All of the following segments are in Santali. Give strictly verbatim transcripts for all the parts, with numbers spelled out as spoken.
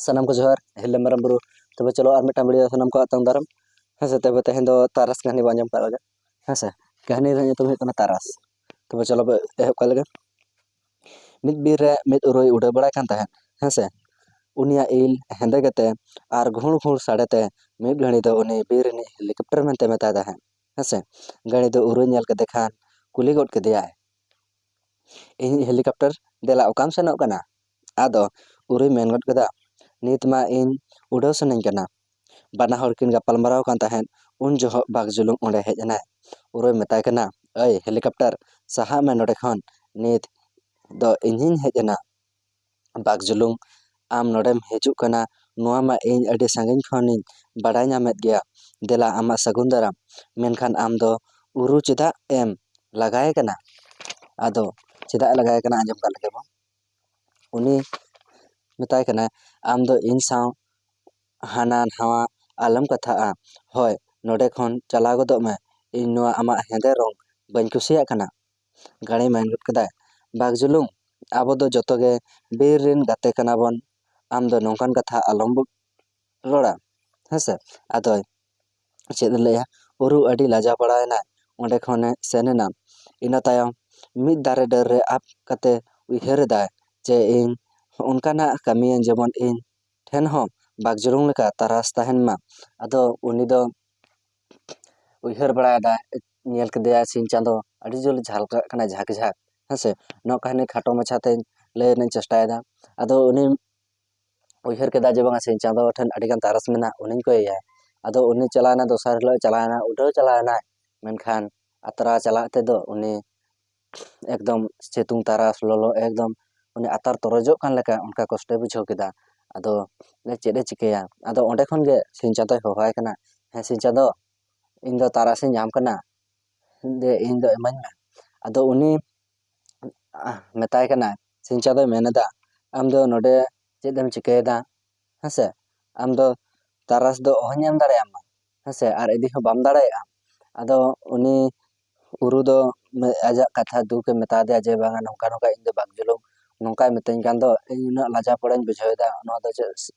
ᱥᱟᱱᱟᱢ ᱠᱚ ᱡᱚᱦᱟᱨ, ᱦᱤᱨᱞᱟᱹ ᱢᱟᱨᱟᱝ ᱵᱩᱨᱩ᱾ ᱛᱚᱵᱮ ᱪᱚᱞᱚ ᱟᱨ ᱢᱤᱫᱴᱟᱝ ᱵᱷᱤᱰᱤᱭᱳ ᱥᱟᱱᱟᱢ ᱠᱚ ᱟᱛᱟᱝ ᱫᱟᱨᱟᱢ᱾ ᱦᱮᱸ ᱥᱮ, ᱛᱚᱵᱮ ᱛᱮᱦᱮᱧ ᱫᱚ ᱛᱟᱨᱟᱥ ᱠᱟᱹᱦᱱᱤ ᱵᱚᱱ ᱟᱸᱡᱚᱢ ᱠᱟᱜ ᱞᱮᱜᱮ᱾ ᱦᱮᱸ ᱥᱮ, ᱠᱟᱹᱦᱱᱤ ᱨᱮᱭᱟᱜ ᱧᱩᱛᱩᱢ ᱦᱩᱭᱩᱜ ᱠᱟᱱᱟ ᱛᱟᱨᱟᱥ᱾ ᱛᱚᱵᱮ ᱪᱚᱞᱚ ᱵᱚ ᱮᱦᱚᱵ ᱠᱟᱜ ᱞᱮᱜᱮ᱾ ᱢᱤᱫ ᱵᱤᱨ ᱨᱮ ᱢᱤᱫ ᱩᱨᱩᱭ ᱩᱰᱟᱹᱣ ᱵᱟᱲᱟᱭ ᱠᱟᱱ ᱛᱟᱦᱮᱸᱫ᱾ ᱦᱮᱸ ᱥᱮ, ᱩᱱᱤᱭᱟᱜ ᱤᱞ ᱦᱮᱸᱫᱮ ᱜᱮᱛᱮ ᱟᱨ ᱜᱷᱩᱲ ᱜᱷᱩᱲ ᱥᱟᱰᱮ ᱛᱮ ᱢᱤᱫ ᱜᱷᱟᱹᱲᱤ ᱫᱚ ᱩᱱᱤ ᱵᱤᱨ ᱨᱤᱱᱤᱡ ᱦᱮᱞᱤᱠᱚᱯᱴᱟᱨ ᱢᱮᱱᱛᱮ ᱢᱮᱛᱟᱭ ᱛᱟᱦᱮᱸᱫ᱾ ᱦᱮᱸ ᱥᱮ, ᱜᱟᱹᱲᱤ ᱫᱚ ᱩᱨᱩᱭ ᱧᱮᱞ ᱠᱮᱫᱮ ᱠᱷᱟᱱ ᱠᱩᱞᱤ ᱜᱚᱫ ᱠᱮᱫᱮᱭᱟᱭ, "ᱤᱧᱤᱡ ᱦᱮᱞᱤᱠᱚᱯᱴᱟᱨ, ᱫᱮᱞᱟ ᱚᱠᱟᱢ ᱥᱮᱱᱚᱜ ᱠᱟᱱᱟ?" ᱟᱫᱚ ᱩᱨᱩᱭ ᱢᱮᱱ ᱜᱚᱫ ᱠᱮᱫᱟ, "ᱱᱤᱛ ᱢᱟ ᱤᱧ ᱩᱰᱟᱹᱣ ᱥᱟᱱᱟᱧ ᱠᱟᱱᱟ᱾" ᱵᱟᱱᱟ ᱦᱚᱲ ᱠᱤᱱ ᱜᱟᱯᱟᱞ ᱢᱟᱨᱟᱣ ᱠᱟᱱ ᱛᱟᱦᱮᱸᱫ᱾ ᱩᱱ ᱡᱚᱦᱚᱜ ᱵᱟᱜᱽ ᱡᱩᱞᱩᱝ ᱚᱸᱰᱮ ᱦᱮᱡ ᱮᱱᱟᱭ᱾ ᱩᱨᱩᱭ ᱢᱮᱛᱟᱭ ᱠᱟᱱᱟ, "ᱟᱹᱭ ᱦᱮᱞᱤᱠᱚᱯᱴᱟᱨ, ᱥᱟᱦᱟᱜ ᱢᱮ ᱱᱚᱰᱮ ᱠᱷᱚᱱ, ᱱᱤᱛ ᱫᱚ ᱤᱧᱤᱧ ᱦᱮᱡ ᱮᱱᱟ᱾" "ᱵᱟᱜᱽ ᱡᱩᱞᱩᱝ, ᱟᱢ ᱱᱚᱰᱮᱢ ᱦᱤᱡᱩᱜ ᱠᱟᱱᱟ, ᱱᱚᱣᱟ ᱢᱟ ᱤᱧ ᱟᱹᱰᱤ ᱥᱟᱺᱜᱤᱧ ᱠᱷᱚᱱᱤᱧ ᱵᱟᱰᱟᱭ ᱧᱟᱢᱮᱫ ᱜᱮᱭᱟ᱾ ᱫᱮᱞᱟ ᱟᱢᱟᱜ ᱥᱟᱹᱜᱩᱱ ᱫᱟᱨᱟᱢ, ᱢᱮᱱᱠᱷᱟᱱ ᱟᱢ ᱫᱚ ᱩᱨᱩ ᱪᱮᱫᱟᱜ ᱮᱢ ᱞᱟᱜᱟᱭᱮ ᱠᱟᱱᱟ?" ᱟᱫᱚ ᱪᱮᱫᱟᱜ ᱮ ᱞᱟᱜᱟᱭᱮ ᱠᱟᱱᱟ, ᱟᱸᱡᱚᱢ ᱠᱟᱜ ᱞᱮᱜᱮ ᱵᱚᱱ᱾ ᱩᱱᱤ ᱢᱮᱛᱟᱭ ᱠᱟᱱᱟᱭ, "ᱟᱢ ᱫᱚ ᱤᱧ ᱥᱟᱶ ᱦᱟᱱᱟ ᱱᱟᱣᱟ ᱟᱞᱚᱢ ᱠᱟᱛᱷᱟᱜᱼᱟ᱾ ᱦᱳᱭ, ᱱᱚᱰᱮ ᱠᱷᱚᱱ ᱪᱟᱞᱟᱣ ᱜᱚᱫᱚᱜ ᱢᱮ᱾ ᱤᱧ ᱱᱚᱣᱟ ᱟᱢᱟᱜ ᱦᱮᱸᱫᱮ ᱨᱚᱝ ᱵᱟᱹᱧ ᱠᱩᱥᱤᱭᱟᱜ ᱠᱟᱱᱟ᱾" ᱜᱟᱹᱲᱤ ᱢᱮᱱ ᱜᱚᱫ ᱠᱮᱫᱟᱭ, "ᱵᱟᱜᱽ ᱡᱩᱞᱩᱝ, ᱟᱵᱚ ᱫᱚ ᱡᱚᱛᱚ ᱜᱮ ᱵᱤᱨ ᱨᱮᱱ ᱜᱟᱛᱮ ᱠᱟᱱᱟ ᱵᱚᱱ᱾ ᱟᱢ ᱫᱚ ᱱᱚᱝᱠᱟᱱ ᱠᱟᱛᱷᱟ ᱟᱞᱚᱢ ᱵᱚ-, ᱨᱚᱲᱟ᱾" ᱦᱮᱸ ᱥᱮ? ᱟᱫᱚ ᱪᱮᱫ ᱮ ᱞᱟᱹᱭᱟ, ᱩᱨᱩ ᱟᱹᱰᱤ ᱞᱟᱡᱟᱣ ᱵᱟᱲᱟᱭᱮᱱᱟᱭ᱾ ᱚᱸᱰᱮ ᱠᱷᱚᱱᱮ ᱥᱮᱱ ᱮᱱᱟ᱾ ᱤᱱᱟᱹ ᱛᱟᱭᱚᱢ ᱢᱤᱫ ᱫᱟᱨᱮ ᱰᱟᱹᱨ ᱨᱮ ᱟᱵ ᱠᱟᱛᱮ ᱩᱭᱦᱟᱹᱨ ᱮᱫᱟᱭ ᱡᱮ, "ᱤᱧ ᱚᱱᱠᱟᱱᱟᱜ ᱠᱟᱹᱢᱤᱭᱟᱹᱧ ᱡᱮᱢᱚᱱ ᱤᱧ ᱴᱷᱮᱱ ᱦᱚᱸ ᱵᱟᱜᱽ ᱡᱩᱞᱩᱝ ᱞᱮᱠᱟ ᱛᱟᱨᱟᱥ ᱛᱟᱦᱮᱱ ᱢᱟ᱾" ᱟᱫᱚ ᱩᱱᱤ ᱫᱚ ᱩᱭᱦᱟᱹᱨ ᱵᱟᱲᱟᱭᱮᱫᱟᱭ, ᱧᱮᱞ ᱠᱮᱫᱮᱭᱟᱭ ᱥᱤᱧ ᱪᱟᱸᱫᱚ ᱟᱹᱰᱤ ᱡᱳᱨ ᱡᱷᱟᱞᱠᱟᱜ ᱠᱟᱱᱟᱭ, ᱡᱷᱟᱠ ᱡᱷᱟᱠ, ᱦᱮᱸ ᱥᱮ᱾ ᱱᱚᱣᱟ ᱠᱟᱹᱦᱱᱤ ᱠᱷᱟᱴᱚ ᱢᱟᱪᱷᱟ ᱛᱮᱧ ᱞᱟᱹᱭ ᱨᱮᱱᱟᱜ ᱤᱧ ᱪᱮᱥᱴᱟᱭᱮᱫᱟ᱾ ᱟᱫᱚ ᱩᱱᱤ ᱩᱭᱦᱟᱹᱨ ᱠᱮᱫᱟ ᱡᱮ, ᱵᱟᱝᱟ, ᱥᱤᱧ ᱪᱟᱸᱫᱚ ᱴᱷᱮᱱ ᱟᱹᱰᱤᱜᱟᱱ ᱛᱟᱨᱟᱥ ᱢᱮᱱᱟᱜᱼᱟ, ᱩᱱᱤᱧ ᱠᱚᱭᱮᱭᱟ᱾ ᱟᱫᱚ ᱩᱱᱤ ᱪᱟᱞᱟᱣᱮᱱᱟ, ᱫᱚᱥᱟᱨ ᱦᱤᱞᱳᱜ ᱮ ᱪᱟᱞᱟᱣᱮᱱᱟ, ᱩᱰᱟᱹᱣ ᱪᱟᱞᱟᱣᱮᱱᱟᱭ᱾ ᱢᱮᱱᱠᱷᱟᱱ ᱟᱛᱨᱟ ᱪᱟᱞᱟᱜ ᱛᱮᱫᱚ ᱩᱱᱤ ᱮᱠᱫᱚᱢ ᱥᱤᱛᱩᱝ ᱛᱟᱨᱟᱥ ᱞᱚᱞᱚ, ᱮᱠᱫᱚᱢ ᱩᱱᱤ ᱟᱛᱟᱨ ᱛᱚᱨᱚᱡᱚᱜ ᱠᱟᱱ ᱞᱮᱠᱟ ᱚᱱᱠᱟ ᱠᱚᱥᱴᱚᱭ ᱵᱩᱡᱷᱟᱹᱣ ᱠᱮᱫᱟ᱾ ᱟᱫᱚ ᱪᱮᱫ ᱮ ᱪᱤᱠᱟᱹᱭᱟ? ᱟᱫᱚ ᱚᱸᱰᱮ ᱠᱷᱚᱱ ᱜᱮ ᱥᱤᱧ ᱪᱟᱸᱫᱚᱭ ᱦᱚᱦᱚᱣᱟᱭ ᱠᱟᱱᱟ, "ᱦᱮᱸ ᱥᱤᱧ ᱪᱟᱸᱫᱚ, ᱤᱧ ᱫᱚ ᱛᱟᱨᱟᱥ ᱤᱧ ᱧᱟᱢ ᱠᱟᱱᱟ, ᱫᱮ ᱤᱧ ᱫᱚ ᱤᱢᱟᱹᱧ ᱢᱮ᱾" ᱟᱫᱚ ᱩᱱᱤ ᱢᱮᱛᱟᱭ ᱠᱟᱱᱟ, ᱥᱤᱧ ᱪᱟᱸᱫᱚᱭ ᱢᱮᱱ ᱮᱫᱟ, "ᱟᱢ ᱫᱚ ᱱᱚᱰᱮ ᱪᱮᱫ ᱮᱢ ᱪᱤᱠᱟᱹᱭᱮᱫᱟ? ᱦᱮᱸ ᱥᱮ, ᱟᱢ ᱫᱚ ᱛᱟᱨᱟᱥ ᱫᱚ ᱚᱦᱚᱧ ᱮᱢ ᱫᱟᱲᱮᱭᱟᱢᱟ, ᱦᱮᱸ ᱥᱮ, ᱟᱨ ᱤᱫᱤ ᱦᱚᱸ ᱵᱟᱢ ᱫᱟᱲᱮᱭᱟᱜᱼᱟ᱾" ᱟᱫᱚ ᱩᱱᱤ ᱩᱨᱩ ᱫᱚ ᱢᱮ-, ᱟᱡᱟᱜ ᱠᱟᱛᱷᱟ ᱫᱩᱠ ᱮ ᱢᱮᱛᱟ ᱫᱮᱭᱟ ᱡᱮ, "ᱵᱟᱝᱟ, ᱱᱚᱝᱠᱟ ᱱᱚᱝᱠᱟ ᱤᱧ ᱫᱚ ᱵᱟᱜᱽ ᱡᱩᱞᱩᱝ ᱱᱚᱝᱠᱟᱭ ᱢᱤᱛᱟᱹᱧ ᱠᱟᱱ ᱫᱚ, ᱤᱧ ᱩᱱᱟᱹᱜ ᱞᱟᱡᱟᱣ ᱯᱟᱲᱟᱧ ᱵᱩᱡᱷᱟᱹᱣ ᱮᱫᱟ, ᱱᱚᱣᱟ ᱫᱚ ᱪᱮᱫ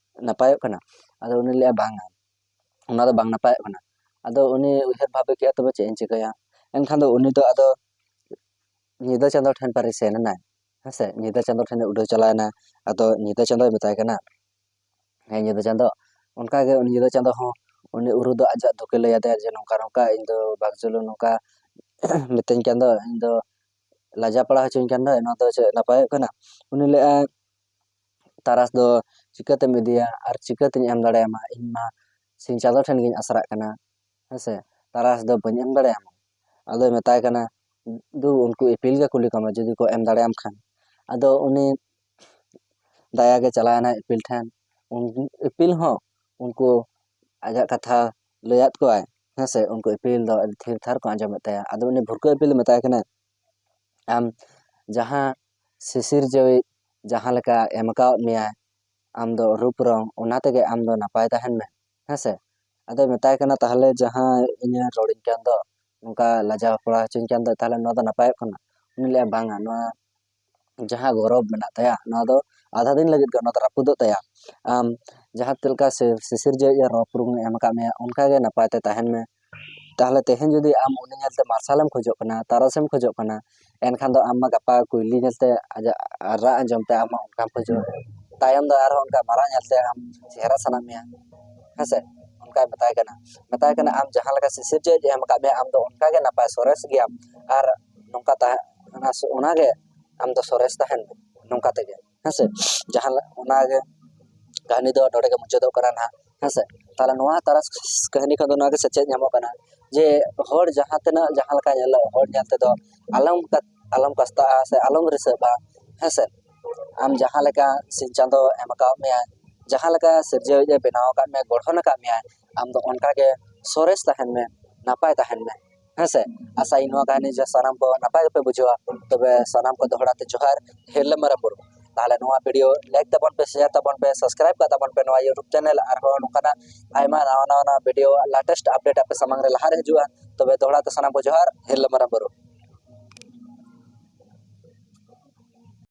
ᱱᱟᱯᱟᱭᱚᱜ ᱠᱟᱱᱟ? ᱟᱫᱚ ᱩᱱᱤ ᱞᱟᱹᱭᱟ, ᱵᱟᱝᱟ, ᱚᱱᱟ ᱫᱚ ᱵᱟᱝ ᱱᱟᱯᱟᱭᱚᱜ ᱠᱟᱱᱟ᱾ ᱟᱫᱚ ᱩᱱᱤ ᱩᱭᱦᱟᱹᱨ ᱵᱷᱟᱵᱮ ᱠᱮᱜᱼᱟ, ᱛᱚᱵᱮ ᱪᱮᱫ ᱤᱧ ᱪᱤᱠᱟᱹᱭᱟ? ᱮᱱᱠᱷᱟᱱ ᱫᱚ ᱩᱱᱤ ᱫᱚ ᱟᱫᱚ ᱧᱤᱫᱟᱹ ᱪᱟᱸᱫᱚ ᱴᱷᱮᱱ ᱯᱟᱹᱨᱤ ᱥᱮᱱ ᱮᱱᱟᱭ᱾ ᱦᱮᱸᱥᱮ, ᱧᱤᱫᱟᱹ ᱪᱟᱸᱫᱚ ᱴᱷᱮᱱᱮ ᱩᱰᱟᱹᱣ ᱪᱟᱞᱟᱣ ᱮᱱᱟ᱾ ᱟᱫᱚ ᱧᱤᱫᱟᱹ ᱪᱟᱸᱫᱚᱭ ᱢᱮᱛᱟᱭ ᱠᱟᱱᱟ, ᱦᱮᱸ ᱧᱤᱫᱟᱹ ᱪᱟᱸᱫᱚ, ᱚᱱᱠᱟᱜᱮ ᱩᱱᱤ ᱧᱤᱫᱟᱹ ᱪᱟᱸᱫᱚ ᱦᱚᱸ ᱩᱱᱤ ᱩᱨᱩ ᱫᱚ ᱟᱡᱟᱜ ᱫᱩᱠᱮ ᱞᱟᱹᱭ ᱟᱫᱮᱭᱟ ᱡᱮ, ᱱᱚᱝᱠᱟ ᱱᱚᱝᱠᱟ ᱤᱧ ᱫᱚ ᱵᱟᱠᱡᱩᱞᱩ ᱱᱚᱝᱠᱟ ᱢᱤᱛᱟᱹᱧ ᱠᱟᱱ ᱫᱚ, ᱤᱧ ᱫᱚ ᱞᱟᱡᱟ ᱯᱟᱲᱟ ᱦᱚᱪᱚᱧ ᱠᱟᱱ ᱫᱚ, ᱱᱚᱣᱟ ᱫᱚ ᱪᱮᱫ ᱱᱟᱯᱟᱭᱚᱜ ᱠᱟᱱᱟ? ᱩᱱᱤ ᱞᱟᱹᱭᱟᱭ, ᱛᱟᱨᱟᱥ ᱫᱚ ᱪᱤᱠᱟᱹᱛᱮᱢ ᱤᱫᱤᱭᱟ ᱟᱨ ᱪᱤᱠᱟᱹᱛᱤᱧ ᱮᱢ ᱫᱟᱲᱮᱭᱟᱢᱟ? ᱤᱧ ᱢᱟ ᱥᱤᱧ ᱪᱟᱸᱫᱚ ᱴᱷᱮᱱ ᱜᱤᱧ ᱟᱥᱨᱟᱜ ᱠᱟᱱᱟ, ᱦᱮᱸᱥᱮ, ᱛᱟᱨᱟᱥ ᱫᱚ ᱵᱟᱹᱧ ᱮᱢ ᱫᱟᱲᱮᱭᱟᱢᱟ᱾ ᱟᱫᱚᱭ ᱢᱮᱛᱟᱭ ᱠᱟᱱᱟ, ᱫᱩ, ᱩᱱᱠᱩ ᱤᱯᱤᱞ ᱜᱮ ᱠᱩᱞᱤ ᱠᱚᱢᱮ ᱡᱩᱫᱤ ᱠᱚ ᱮᱢ ᱫᱟᱲᱮᱭᱟᱢ ᱠᱷᱟᱱ᱾ ᱟᱫᱚ ᱩᱱᱤ ᱫᱟᱭᱟ ᱜᱮ ᱪᱟᱞᱟᱣ ᱮᱱᱟᱭ ᱤᱯᱤᱞ ᱴᱷᱮᱱ᱾ ᱩᱱ-, ᱤᱯᱤᱞ ᱦᱚᱸ ᱩᱱᱠᱩ ᱟᱡᱟᱜ ᱠᱟᱛᱷᱟ ᱞᱟᱹᱭᱟᱫ ᱠᱚᱣᱟᱭ, ᱦᱮᱸᱥᱮ, ᱩᱱᱠᱩ ᱤᱯᱤᱞ ᱫᱚ ᱟᱹᱰᱤ ᱛᱷᱤᱨ ᱛᱷᱟᱨ ᱠᱚ ᱟᱸᱡᱚᱢᱮᱫ ᱛᱟᱭᱟ᱾ ᱟᱫᱚ ᱩᱱᱤ ᱵᱷᱩᱨᱠᱟᱹ ᱤᱯᱤᱞ ᱢᱮᱛᱟᱭ ᱠᱟᱱᱟ, ᱟᱢ ᱡᱟᱦᱟᱸ ᱥᱤᱥᱤᱨ ᱡᱟᱹᱣᱤᱡ ᱡᱟᱦᱟᱸ ᱞᱮᱠᱟ ᱮᱢ ᱟᱠᱟᱣᱟᱫ ᱢᱮᱭᱟᱭ, ᱟᱢ ᱫᱚ ᱨᱩᱯ ᱨᱚᱝ, ᱚᱱᱟ ᱛᱮᱜᱮ ᱟᱢ ᱫᱚ ᱱᱟᱯᱟᱭ ᱛᱟᱦᱮᱱ ᱢᱮ, ᱦᱮᱸᱥᱮ᱾ ᱟᱫᱚᱭ ᱢᱮᱛᱟᱭ ᱠᱟᱱᱟ, ᱛᱟᱦᱚᱞᱮ ᱡᱟᱦᱟᱸ ᱤᱧᱮ ᱨᱚᱲᱤᱧ ᱠᱟᱱ ᱫᱚ, ᱱᱚᱝᱠᱟ ᱞᱟᱡᱟᱣ ᱯᱟᱲᱟᱣ ᱦᱚᱪᱚᱧ ᱠᱟᱱ ᱫᱚ, ᱛᱟᱦᱚᱞᱮ ᱱᱚᱣᱟ ᱫᱚ ᱱᱟᱯᱟᱭᱚᱜ ᱠᱟᱱᱟ? ᱩᱱᱤ ᱞᱟᱹᱭᱟ, ᱵᱟᱝᱟ, ᱱᱚᱣᱟ ᱡᱟᱦᱟᱸ ᱜᱚᱨᱚᱵᱽ ᱢᱮᱱᱟᱜ ᱛᱟᱭᱟ, ᱱᱚᱣᱟ ᱫᱚ ᱟᱫᱷᱟ ᱫᱤᱱ ᱞᱟᱹᱜᱤᱫ ᱜᱮ, ᱱᱚᱣᱟ ᱫᱚ ᱨᱟᱹᱯᱩᱫᱚᱜ ᱛᱟᱭᱟ᱾ ᱟᱢ ᱡᱟᱦᱟᱸ ᱪᱮᱫ ᱞᱮᱠᱟ ᱥᱤ-, ᱥᱤᱥᱤᱨ ᱡᱟᱹᱣᱤᱡ ᱮ ᱨᱚ ᱯᱩᱨᱩᱱ ᱮ ᱮᱢ ᱟᱠᱟᱫ ᱢᱮᱭᱟ, ᱚᱱᱠᱟ ᱜᱮ ᱱᱟᱯᱟᱭ ᱛᱮ ᱛᱟᱦᱮᱱ ᱢᱮ᱾ ᱛᱟᱦᱚᱞᱮ ᱛᱮᱦᱮᱧ ᱡᱩᱫᱤ ᱟᱢ ᱩᱱᱤ ᱧᱮᱞᱛᱮ ᱢᱟᱨᱥᱟᱞᱮᱢ ᱠᱷᱚᱡᱚᱜ ᱠᱟᱱᱟ, ᱛᱟᱨᱟᱥᱮᱢ ᱠᱷᱚᱡᱚᱜ ᱠᱟᱱᱟ, ᱮᱱᱠᱷᱟᱱ ᱫᱚ ᱟᱢ ᱢᱟ ᱜᱟᱯᱟ ᱠᱩᱭᱞᱤ ᱧᱮᱞᱛᱮ ᱟᱡᱟᱜ ᱨᱟᱜ ᱟᱸᱡᱚᱢ ᱛᱮ ᱟᱢ ᱢᱟ ᱚᱱᱠᱟᱢ ᱠᱷᱚᱡᱚᱜ᱾ ᱛᱟᱭᱚᱢ ᱫᱚ ᱟᱨᱦᱚᱸ ᱚᱱᱠᱟ ᱢᱟᱨᱟᱜ ᱧᱮᱞᱛᱮ ᱟᱢ ᱪᱮᱦᱨᱟ ᱥᱟᱱᱟ ᱢᱮᱭᱟ, ᱦᱮᱸᱥᱮ? ᱚᱱᱠᱟᱭ ᱢᱮᱛᱟᱭ ᱠᱟᱱᱟ, ᱢᱮᱛᱟᱭ ᱠᱟᱱᱟ, ᱟᱢ ᱡᱟᱦᱟᱸ ᱞᱮᱠᱟ ᱥᱤᱥᱤᱨ ᱡᱟᱹᱣᱤᱡ ᱮ ᱮᱢ ᱟᱠᱟᱫ ᱢᱮᱭᱟ, ᱟᱢ ᱫᱚ ᱚᱱᱠᱟ ᱜᱮ ᱱᱟᱯᱟᱭ ᱥᱚᱨᱮᱥ ᱜᱮᱭᱟᱢ᱾ ᱟᱨ ᱱᱚᱝᱠᱟ ᱛᱟᱦᱮᱸ, ᱚᱱᱟ ᱥᱚ-, ᱚᱱᱟ ᱜᱮ ᱟᱢ ᱫᱚ ᱥᱚᱨᱮᱥ ᱛᱟᱦᱮᱱ ᱢᱮ, ᱱᱚᱝᱠᱟ ᱛᱮᱜᱮ, ᱦᱮᱸᱥᱮ? ᱡᱟᱦᱟᱸ ᱞᱮ-, ᱚᱱᱟ ᱜᱮ ᱠᱟᱹᱦᱱᱤ ᱫᱚ ᱱᱚᱰᱮ ᱜᱮ ᱢᱩᱪᱟᱹᱫᱚᱜ ᱠᱟᱱᱟ ᱱᱟᱦᱟᱜ, ᱦᱮᱸᱥᱮ? ᱛᱟᱦᱚᱞᱮ ᱱᱚᱣᱟ ᱛᱟᱨᱟᱥ ᱠᱟᱹᱦᱱᱤ ᱠᱷᱚᱱ ᱫᱚ ᱱᱚᱣᱟ ᱜᱮ ᱥᱮᱪᱮᱫ ᱧᱟᱢᱚᱜ ᱠᱟᱱᱟ ᱡᱮ ᱦᱚᱲ ᱡᱟᱦᱟᱸ ᱛᱤᱱᱟᱹᱜ ᱡᱟᱦᱟᱸ ᱞᱮᱠᱟ ᱧᱮᱞᱚᱜ, ᱦᱚᱲ ᱧᱮᱞ ᱛᱮᱫᱚ ᱟᱞᱚᱢ ᱠᱟ-, ᱟᱞᱚᱢ ᱠᱟᱥᱛᱟᱜᱼᱟ ᱥᱮ ᱟᱞᱚᱢ ᱨᱤᱥᱟᱹᱜᱼᱟ, ᱦᱮᱸᱥᱮ? ᱟᱢ ᱡᱟᱦᱟᱸ ᱞᱮᱠᱟ ᱥᱤᱧ ᱪᱟᱸᱫᱚ ᱮᱢ ᱟᱠᱟᱫ ᱢᱮᱭᱟ, ᱡᱟᱦᱟᱸ ᱞᱮᱠᱟ ᱥᱤᱨᱡᱟᱹᱣᱤᱡ ᱮ ᱵᱮᱱᱟᱣ ᱟᱠᱟᱫ ᱢᱮᱭᱟ, ᱜᱚᱲᱦᱚᱱ ᱟᱠᱟᱫ ᱢᱮᱭᱟ, ᱟᱢ ᱫᱚ ᱚᱱᱠᱟ ᱜᱮ ᱥᱚᱨᱮᱥ ᱛᱟᱦᱮᱱ ᱢᱮ, ᱱᱟᱯᱟᱭ ᱛᱟᱦᱮᱱ ᱢᱮ, ᱦᱮᱸᱥᱮ? ᱟᱥᱟᱭᱟᱹᱧ ᱱᱚᱣᱟ ᱠᱟᱹᱦᱱᱤ ᱡᱮ ᱥᱟᱱᱟᱢ ᱠᱚ ᱱᱟᱯᱟᱭ ᱜᱮᱯᱮ ᱵᱩᱡᱷᱟᱹᱣᱟ᱾ ᱛᱚᱵᱮ ᱥᱟᱱᱟᱢ ᱠᱚ ᱫᱚᱦᱲᱟ ᱛᱮ ᱡᱚᱦᱟᱨ, ᱦᱤᱨᱞᱟᱹ ᱢᱟᱨᱟᱝ ᱵᱩᱨᱩ᱾ ᱛᱟᱦᱚᱞᱮ ᱱᱚᱣᱟ video like ᱛᱟᱵᱚᱱ ᱯᱮ, share ᱛᱟᱵᱚᱱ ᱯᱮ, subscribe ᱠᱟᱜ ᱛᱟᱵᱚᱱ ᱯᱮ ᱱᱚᱣᱟ YouTube channel᱾ ᱟᱨᱦᱚᱸ ᱱᱚᱝᱠᱟᱱᱟᱜ ᱟᱭᱢᱟ ᱱᱟᱣᱟ ᱱᱟᱣᱟ ᱱᱟᱣᱟ video latest update ᱟᱯᱮ ᱥᱟᱢᱟᱝ ᱨᱮ ᱞᱟᱦᱟ ᱨᱮ ᱦᱤᱡᱩᱜᱼᱟ᱾ ᱛᱚᱵᱮ ᱫᱚᱦᱲᱟ ᱛᱮ ᱥᱟᱱᱟᱢ ᱠᱚ ᱡᱚᱦᱟᱨ, ᱦᱤᱨᱞᱟᱹ ᱢᱟᱨᱟᱝ ᱵᱩᱨᱩ᱾